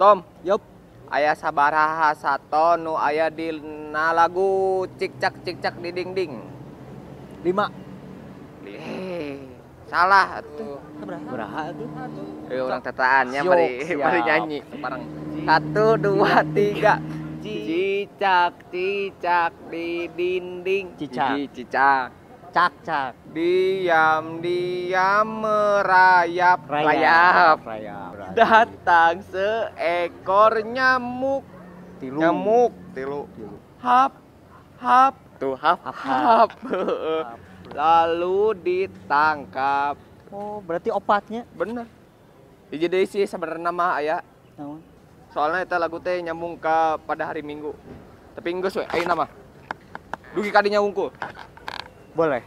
Tom, Yup. Aya sabaraha sato nu aya dina lagu Cikcak Cikcak di Dinding? 5. Eh, salah atuh. Sabaraha tuh? Eh, urang tetaannya Siok, bari siap. Bari nyanyi bareng. Satu, dua, tiga. Cicak, cicak di dinding. Cicak. Hiji, cicak. Cak cak. Diam, diam merayap. Rayap. Rayap. Rayap. Datang seekor nyamuk. Tilu. Nyamuk tilu. Tilu. Hap, hap. Tuh hap, Hap, hap. Lalu ditangkap. Oh, berarti opatnya. Bener. Hiji deui sih sebenarnya mah aya. Naon? Soalnya eta lagu teh nyambung ke pada hari Minggu. Tapi geus we ayeuna mah. Dugi ka dinya wungkul. Boleh.